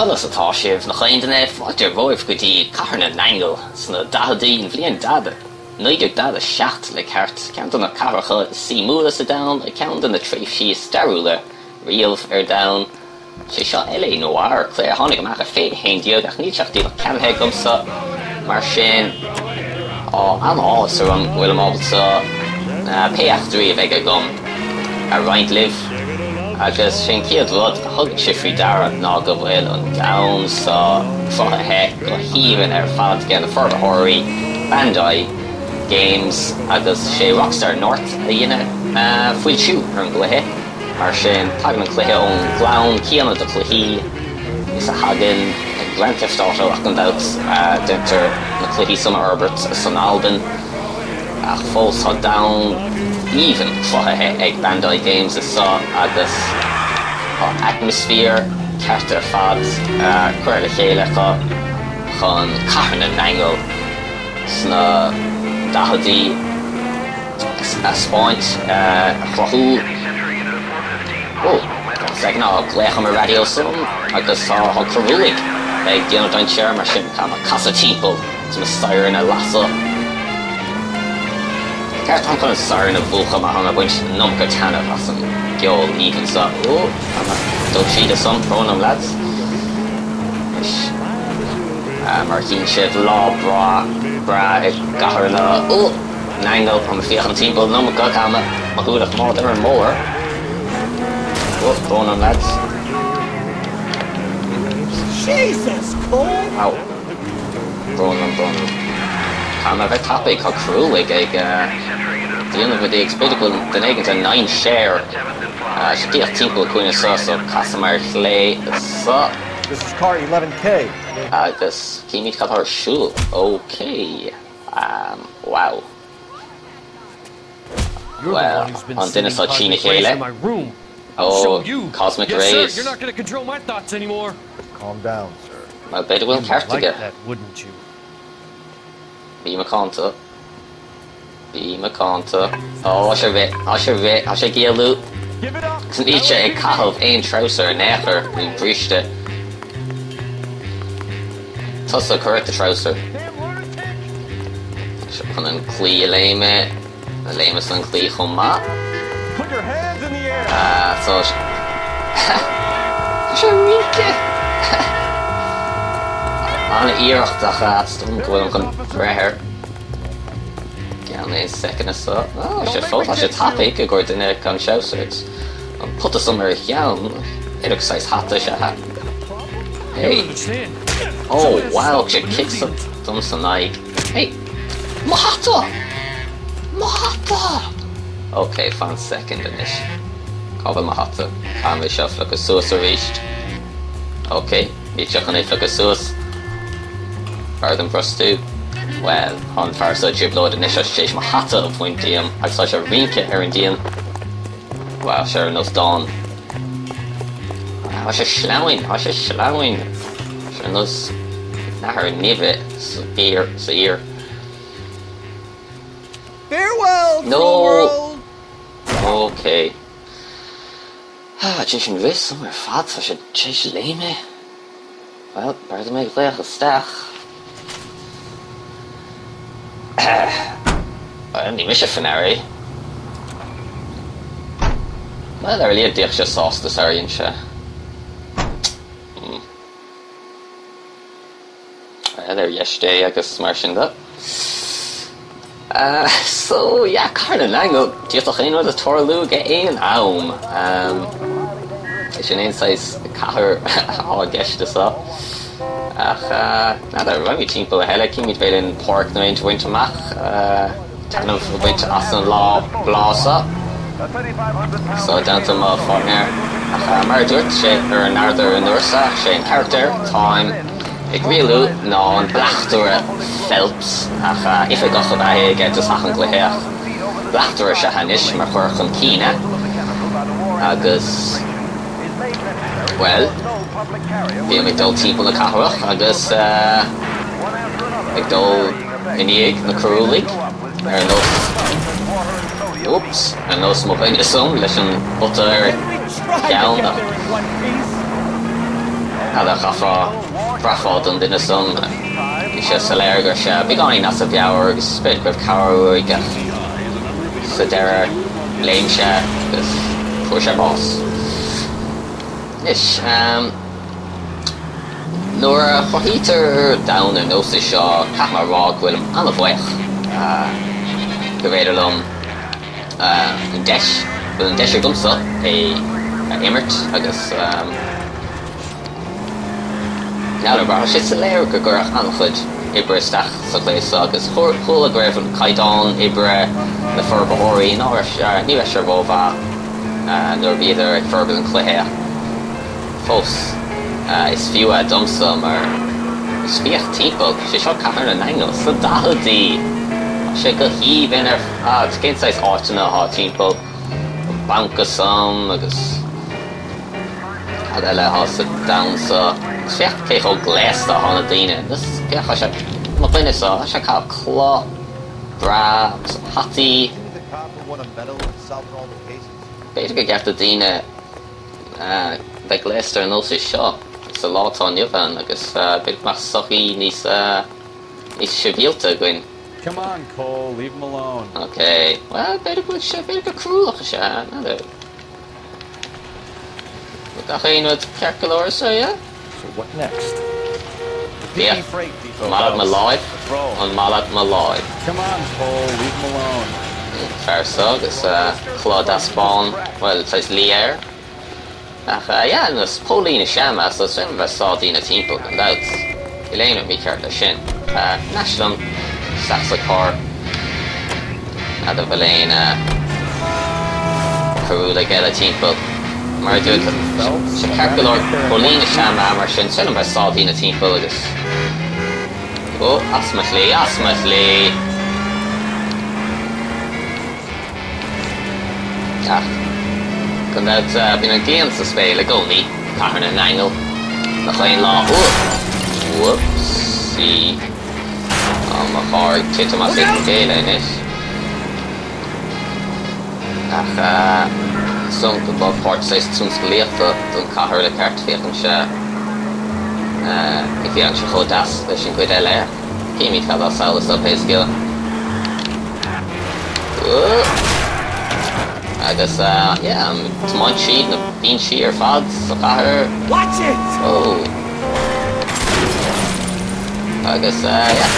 Conas atá sibh, nach aon duine? Fáilte romhaibh go dtí Cathair na nAingeal sna daicheadaí, an bhliain 1947 le ceart, ceann de na cathracha is suimiúla sa domhan, ceann de na tréimhsí is stairiúla riamh ar domhan. Sé seo LA Noire, cluiche a tháinig amach i 2011 ach níl sé ach díreach ceannaithe agamsa, mar sin tá an-áthas orm go bhfuilim ábalta pé eachtraí a bheidh agam a roinnt libh. Agus sé an chéad rud a thugann sibh faoi deara ná go bhfuil an domhan seo cruthaithe go haoibhinn ar fad ag na forbarthóirí Bandai Games agus sé Rockstar North a dhein foilsiú ar an gcluiche. Mar sin, tagann an cluiche ón gclann céanna de chluichí is a thagann Grand Theft Auto ach gan dabht déantar na cluichí san a fhorbairt san Albain. Ach fós tá domhan aoibhinn cruthaithe ag Bandai Games anso agus tá atmaisféar ceart ar fad curtha le chéile acu chun Cathair na nAingeal sna daicheadaí a 'spáint, a chruthú. Ó, second, tá glaoch ar mo raidió san agus tá coiriúlaigh ag déanamh dainséir mar sin caithfidh mé casadh timpeall is mo siren a lasadh. Ceart táim chun an siren a mhúchadh mar táim ag baint an iomarca taitneamh as an gceol aoibhinn seo. Ó, tá mé dul tríd ansan, brón orm lads. Anois, mar a chíonn sibh, lá breá breá i gcathair na. Ó! n-aingeal, táim ag féachaint timpeall an iomarca, caithfidh mé mo shúil a choimeád ar an mbóthar. Ó, brón orm lads. Jesus, Cole! Ow. Brón orm, brón orm. Caithfidh mé a bheith tapaidh, tá coiriúlaigh ag déanamh rudaí agus b'fhéidir go bhfuil duine éigin i ndainséar. Tá sé ag tíocht timpeall an cúinne seo, so casfaidh mé ar chlé anso. This is car 11K. Agus címid cad tá ar siúl. Ok. Wow. Bhuel, an duine seo trína chéile. Ó, Cosmic Rays. Bhuel, b'fhéidir go bhfuil an ceart aige. Bí macánta. Bí macánta. Ó, tá sé ag rith, tá sé ag rith, tá sé ag éalú. Agus níl sé ag caitheamh aon treabhsar in aon chor, nó bríste. Tusa, cuir ort do threabhsar. Seo chun an claí a léimeadh, a léimeas an claí chomh maith. Ah, tá sé. Tá sé ag rince! An-iarracht ach is dóigh liom go bhfuilim chun breith air. Ceann aon soicind anso. Tá sé fós, tá sé tapaidh i gcomhair duine gan treabhsar. An pota san ar a cheann, b'fhéidir gur saghas hata is ea é. Hey! Oh wow, thug sé cic dom san aghaidh. Hey! Mo hata! Mo hata! Ok, fan soicind anois. Cá bhfuil mo hata? Caithfidh mé seo a phiocadh suas arís. Ok, níl sé chun é a phiocadh suas. B'fhearr dom brostú. Bhuel, tá an fear seo i dtrioblóid anois, tá sé tar éis mo hata a bhaint díom agus tá sé ag rince ar an díon. Wow, sé ar nós dán. Tá sé sleamhain, tá sé sleamhain. Sé ar nós nathair nimhe sa oighear, sa oighear. Farewell, No! cruel world! Ok. Ah, tar éis an rith san ar fad, tá sé tar éis léimeadh. Bhuel, b'fhearr dom é a ghlaoch isteach. Bhuel, ní mise faoi ndeara é. Bhuel, ar a laghad bhíodh sé sásta sar a dhein sé. Hmm. Bhuel, ar dheis Dé agus mar sin de. So, yeah, Cathair na nAingeal, d'fhéadfadh aon rud a tarlú ag aon am. Sin aon saghas cathair atá i gceist anso. Ach, n'fheadar, raghaimid timpeall a thuilleadh, címid b'fhéidir an páirc nó aon bhaint amach, taitneamh a bhaint as an lá breá seo. So, i dteannta mo pháirtnéir. Ach mar a dúirt sé ar an ardar an uair seo, sé an carachtar, táim. ag rialú ná an bleachtaire Phelps, ach oifigeach ab ea é ag dtosach an gcluiche, ach bleachtaire is ea anois mar chur chun cinn é, agus, bhuel, bím ag dul timpeall na cathrach agus ag dul i ndiaidh na coiriúlaigh, ar nós, oops, ar nós mo dhuine san leis an bpota ar a cheann, ach. N'fheadar, chaithfeá, bhraithfeá don duine san, bhí sé soiléir go raibh sé beagáinín as a mheabhair agus b'fhéidir go raibh cabhair uaidh ach sa deireadh léim sé agus fuair sé bás. Anois, nuair a chruthaítear domhan ar nós é seo, caithfidh mé a rá go bhfuilim an-bhuíoch go bhféidir liom an deis, go bhfuil an deis agamsa é a imirt agus n'fheadar, tá sé soiléir go gcuireadh an-chuid oibre isteach sa chluiche seo agus chuala go raibh an caighdeán oibre na forbarthóirí, ná raibh sé, ní raibh sé rómhaith nuair a bhíodar ag forbairt an chluiche ach fós is fiú é domsa mar is féach timpeall, sé seo Cathair na nAingeal sna daicheadaí! Tá sé go haoibhinn ar fad, cén saghas áiteanna atá timpeall, an banc ansan agus. Cad eile atá sa domhan seo? Agus féach cé chomh gléasta atá na daoine. Féach, tá sé, mo dhuine seo, tá sé ag caitheamh culaith breá agus hataí. B'fhéidir gur cheart do daoine bheith gléasta ar nós é seo sa lá atá inniu ann agus b'fhéidir go mbeadh sochaí níos níos sibhialta againn. Come on, Cole, leave him alone. Ok, bhuel, b'fhéidir go bhfuil sé, b'fhéidir gur coiriúlach is ea, n'fheadar. Gach aon rud ceart go leor so yeah? So what next? Féach, maith leat mo láimh, an maith leat mo láimh? Come on Cole, leave him alone. Fear seo agus culaith deas bán, bhuel, saghas liath air. Ach yeah, nós póilín is ea mé so is féidir liom bheith ag sá daoine timpeall gan dabht. Níl aon rud mícheart leis sin. Ar ais liom isteach sa charr. N'fheadar bhfuil aon choiriúlaigh eile timpeall. Mar a dúirt, tá sé ceart go leor, póilín is ea mé mar sin, is féidir liom bheith ag sá daoine timpeall agus. Ó, as mo shlí, as mo shlí! Ach, gan dabht, bíonn an ghrian sa spéir i gcónaí, Cathair na nAingeal, nach aon lá. Whoopsie. Tá mo charr ag titim as a chéile anois. Ach, is dóigh liom go ba páirt saghas tionsclaíochta don cathair le ceart, féachann sé, ní féachann sé chomh deas leis an gcuid eile. Címid cad as samhla seo pé scéal. Agus yeah, tiomáint tríd na binsí ar fad sa chathair. Watch it! Oh. Agus yeah,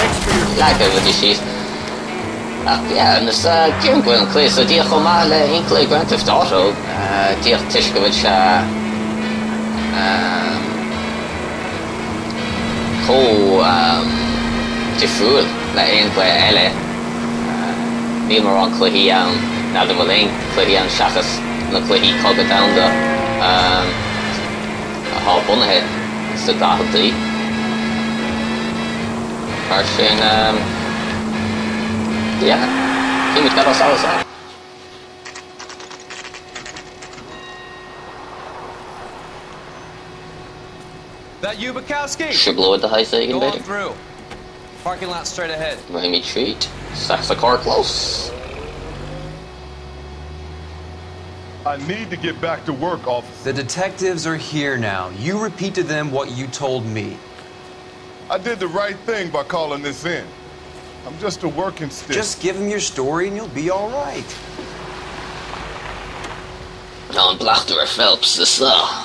leagadh rudaí síos. Ach yeah, agus déarfainn go bhfuil an cluiche seo díreach chomh maith le aon chluiche Grand Theft Auto, díreach toisc go bhfuil sé chomh difriúil le aon chluiche eile. Níl mórán cluichí ann, n'fheadar an bhfuil aon cluichí ann seachas na cluichí Cogadh Domhanda atá bunaithe sna daicheadaí. Mar sin, yeah, címid cad as samhla seo. That you, Bukowski? Trioblóid de shaghas éigin, Go on b'fhéidir? through. Parking lot straight ahead. Rachaimid tríd. Isteach sa carrchlós. I need to get back to work, officer. The detectives are here now. You repeat to them what you told me. I did the right thing by calling this in. I'm just a working stiff. Just give them your story and you'll be all right. Tá an Bleachtaire Phelps anseo.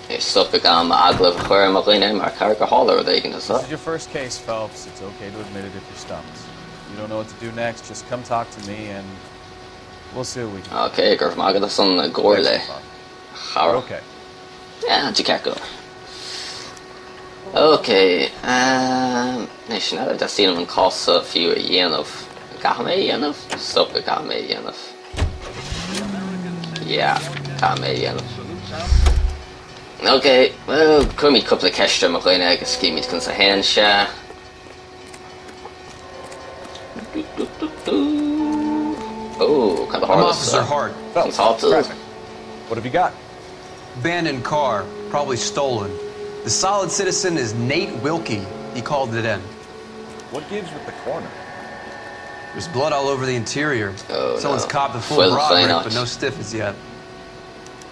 Is dócha gan agallamh a chur ar mo dhuine mar caithfidh gur tharla rud éigin anseo. This is your first case, Phelps. It's okay to admit it if you're stumped. You don't know what to do next, just come talk to me and we'll see what we can do. Ok, go raibh maith agat as an gcomhairle, Thanks, a chara. Ok. Yeah, tá ceart go leor. Ok, ehm, anois, n'fheadar an dteastaíonn uaim an cás seo fiú a dhéanamh. An gcaithfidh mé é a dhéanamh? Is dócha go gcaithfidh mé é a dhéanamh. Yeah, caithfidh mé é a dhéanamh. Ok, bhuel, cuirfimid cúpla ceist ar mo dhuine agus címid conas a théann sé. Oh, cad a I'm tharla Officer sa Hart. Conas tá tú? Traffic. What have you got? Abandoned car, probably stolen. The solid citizen is Nate Wilkie. He called it in. What gives with the corner? There's blood all over the interior. Oh, Someone's no. copped the full Fuil broad chaon but áit. no stiff as yet.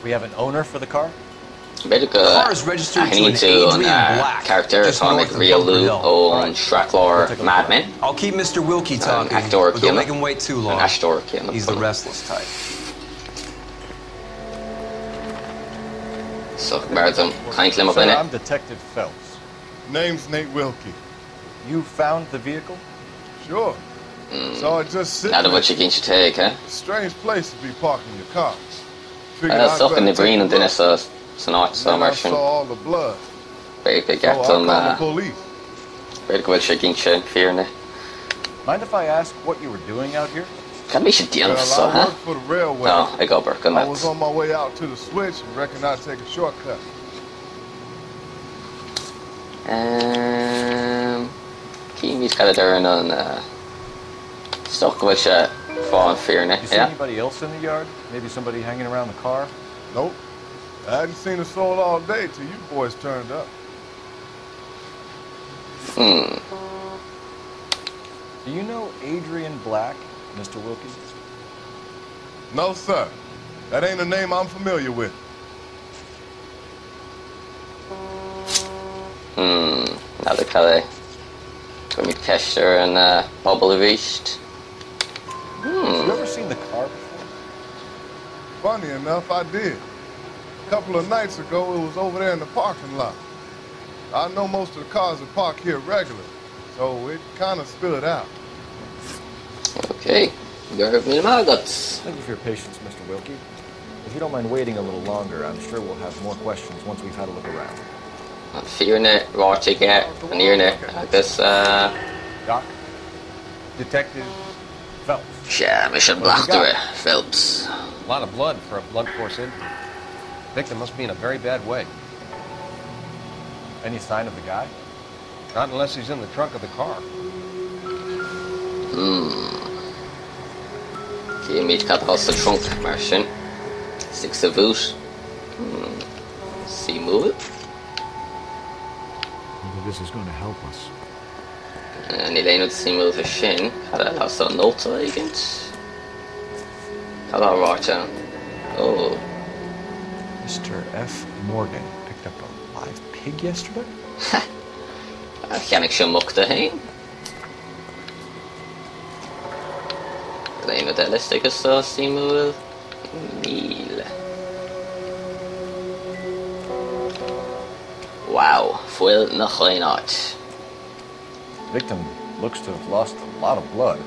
We have an owner for the car? B'fhéidir go Car is registered to aithníonn an tú an Adrian Black, carachtar just atá ag north of rialú Bunker Hill. ón sraithchlár Mad Men. I'll keep Mr. Wilkie An talking, actor but don't céanna. make him wait too An long. aisteoir céanna. He's the restless type. So b'fhearr dom caint le mo Sir, dhuine. I'm Detective Phelps. Name's Nate Wilkie. You found the vehicle? Sure. Saw it just sitting N'fheadar there. bhfuil sé cinnte teg, eh? Strange place to be parking your car. Figured Is I'd dócha better na take bhríon a an duine look. sa san áit And seo then mar I sin. saw all the blood. B'fhéidir go So I gceart called dom the police. b'fhéidir go bhfuil sé cinnte fírinne. Mind if I ask what you were doing out here? Cad bhí sé déanamh Well, so, I huh? work for the railway. Nó ag obair go I was mbeadh. on my way out to the switch and reckoned I'd take a shortcut. Um, Címid cad a deireann an stoc go bhfuil sé fán fírinne. You see Yeah. anybody else in the yard? Maybe somebody hanging around the car? Nope. I hadn't seen a soul all day till you boys turned up. Hmm. Do you know Adrian Black, Mr. Wilkie? No, sir. That ain't a name I'm familiar with. Hmm. N'fheadar cad é. Cuirfimid ceist ar an bpobal arís. Have you ever seen the car before? Funny enough, I did. A couple of nights ago, it was over there in the parking lot. I know most of the cars are parked here regularly, so it kind of stood out. Ok. Go raibh míle maith agat. Thank you for your patience, Mr. Wilkie. If you don't mind waiting a little longer, I'm sure we'll have more questions once we've had a look around. An fírinne ráite aige, an fhírinne agus Doc? Detective Phelps. Sea, mise an bleachtaire, Phelps. A lot of blood for a blunt force injury. Victim must be in a very bad way. Any sign of the guy? Not unless he's in the trunk of the car. Címid cad atá sa trunk mar sin. Istigh sa bhút. Suimiúil. Maybe this is going to help us. Níl aon rud suimiúil faoi sin. Cad atá sa nóta éigint? Cad atá ráite ann? Ó. Mr. F. Morgan picked up a live pig yesterday? Cheannaigh sé muc dó féin? Níl aon rud eile istigh anseo suimiúil? Níl. Wow, fuil 'nach aon áit. Victim looks to have lost a lot of blood.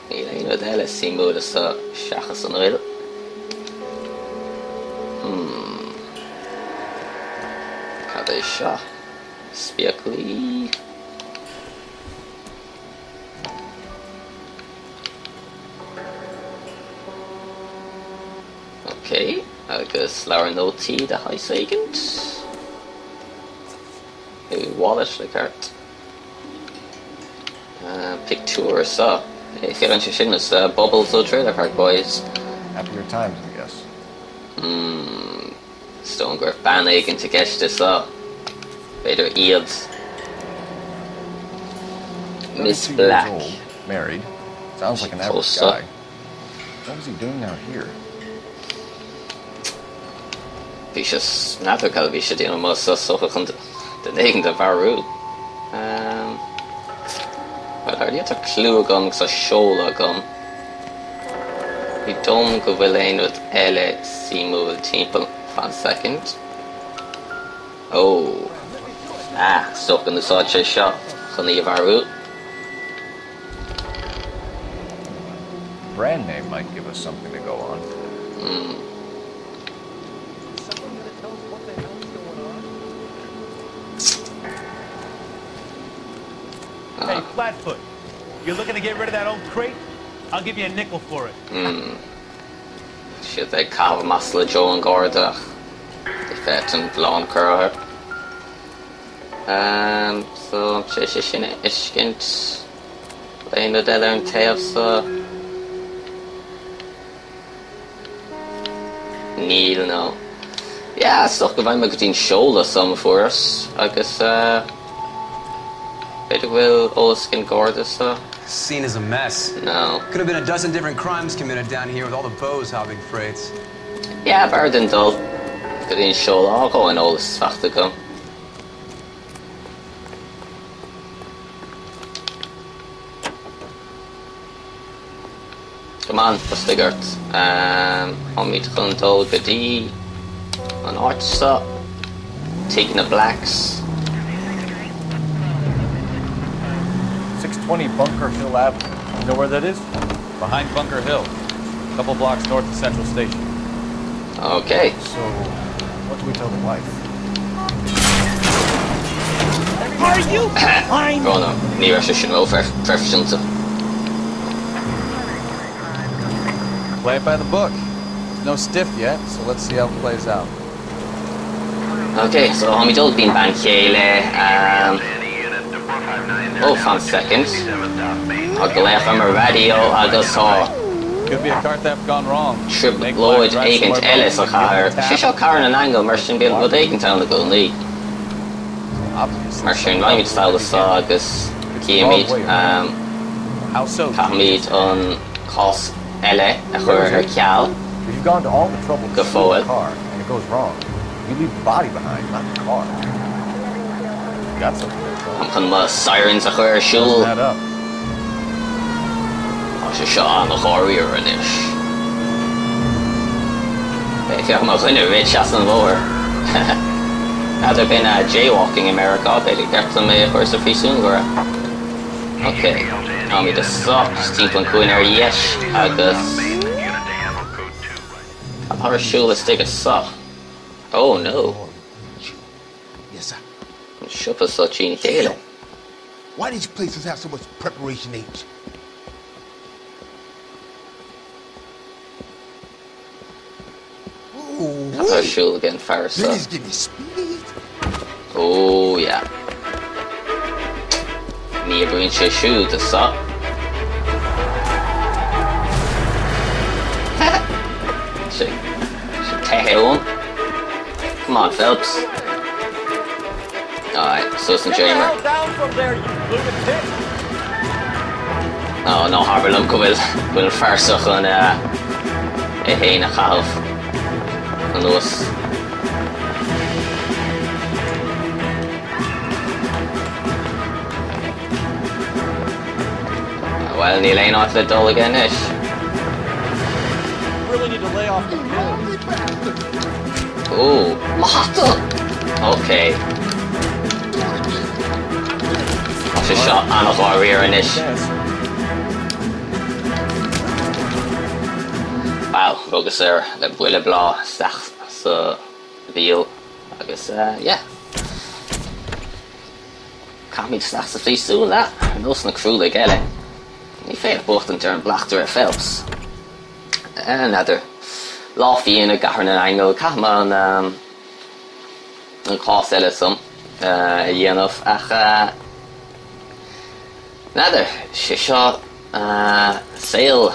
Níl aon rud eile suimiúil anseo seachas an fhuil. Hmm. Cad é seo? Spéaclaí? Ok, agus leabhar nótaí de shaghas éigint? Nó wallet le ceart. Pictiúr seo. Féachann sé sin is Bubbles ó Trailer Park Boys. Happier times, I guess. Hmm. Is dóigh go raibh bean éigint i gceist anseo. B'fhéidir iad. Miss 32 years Black. old, married. Sounds like an average Tulsa. guy. What was he doing out here? Bhí sé n'fheadar cad a bhí sé ag déanamh amuigh anseo is dócha chun duine éigin a mharú. Bhuel, ar tá clue agam agus tá seoladh agam. Ní dóigh liom go bhfuil aon rud eile suimiúil timpeall. Fan soicind. Ó! Ah, is dócha gur úsáid sé seo chun í a mharú. Brand name might give us something to go on. Someone gonna tell us what the hell's going on? Hey, Flatfoot, you're looking to get rid of that old crate? I'll give you a nickel for it. Siad ag caitheamh masla Joe an Garda ach ní féadfainn milleán a chur orthu. So, sé sé sin a fheiscint. Aon rud eile ar an taobh so? Níl, no. Yeah, is dócha go bhfaighidh mé go dtí an seoladh so má fuaireas agus eh, b'fhéidir go bhfuil eolas ag an Garda so? Scene is a mess. No. Could have been a dozen different crimes committed down here with all the bows hopping freights. Yeah, b'fhearr dúinn dul go dtí an seoladh, tá a dhóthain eolas faighte agam. Come on, brostaigh ort. Táimid chun dul go dtí an áit seo, Tigh na Blacks. 620 Bunker Hill Avenue. You know where that is? Behind Bunker Hill. A couple blocks north of Central Station. Ok. So, what do we tell the wife? Are you blind? Oh no, ní raibh sé sin ró-phroifisiúnta. Play it by the book. There's no stiff yet, so let's see how it plays out. Ok, so táimid dul go dtí an bean chéile. Um, oh, fan second. Tá glaoch ar mo raidió agus tá Could be a car theft gone wrong. trioblóid éigint eile sa chathair. Sé seo Cathair na nAingeal, mar sin bíonn rud éigint ann i gcónaí. Mar sin, raghaimid sall anso agus cífimid, How so? caithfimid an cás eile a chur ar ceal If you've gone to all the trouble to go steal fóill. the car and it goes wrong, you leave the body behind, not the car. Got something there, Táim chun mo sirens a chur ar siúl. Doesn't add up. Tá sé seo an-dháiríre anois. Féach mo dhuine ag rith trasna an bhóthair. N'fheadar b'in jaywalking i Meiriceá, b'fhéidir gur ceart dom é a chur sa phríosún go raibh. Ok, táimid anso, just timpeall an chúinne ar dheis agus cad tá ar siúl istigh anso? Oh no! Yes, sir. An siopa seo trína chéile. Why these places have so much preparation H? Cad tá ar siúl ag an fear seo? Benny's getting speed. Oh yeah. Ní oibríonn sé siúd anso. Sé sé teitheadh uaim. Come on, Phelps. Alright, suas an Get the dréimire. hell down from there, you lunatic! Ó, ná habair liom go bhfuil go bhfuil an fear seo chun é féin a chaitheamh anuas. Bhuel, níl aon áit le dul aige anois. Really need to lay off the pills. Ó, mo hata! Ok. Tá sé seo an-dháiríre anois. Wow, rugas air le buille bláth isteach sa mhíol agus yeah. Caithfimid isteach sa phríosún leat, ar nós na crualaigh eile. Ní féidir buachtaint ar an Bleachtaire Phelps. N'fheadar. Lá fiáin i gCathair na nAingeal, caithfidh mé an an cás eile san a dhéanamh ach n'fheadar, sé seo saol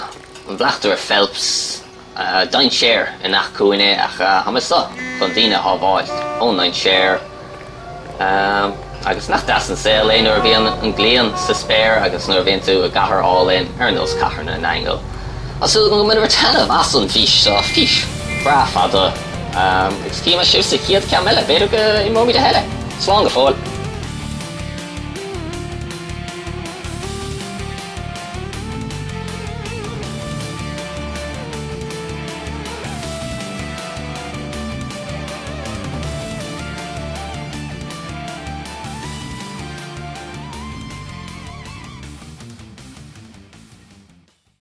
an Bhleachtaire Phelps, dainséar i ngach cúinne ach tá mé anso chun daoine a shábháilt ón ndainséar. Agus nach deas an saol é nuair a bhíonn an ghrian sa spéir agus nuair a bhíonn tú i gcathair álainn ar nós Cathair na nAingeal. Tá súil agam go mbainfidh sibh taitneamh as an bhfís seo, fís bhreá fada, agus cífidh mé sibh sa chéad cheann eile, b'fhéidir go imreoimid a thuilleadh. Slán go fóill.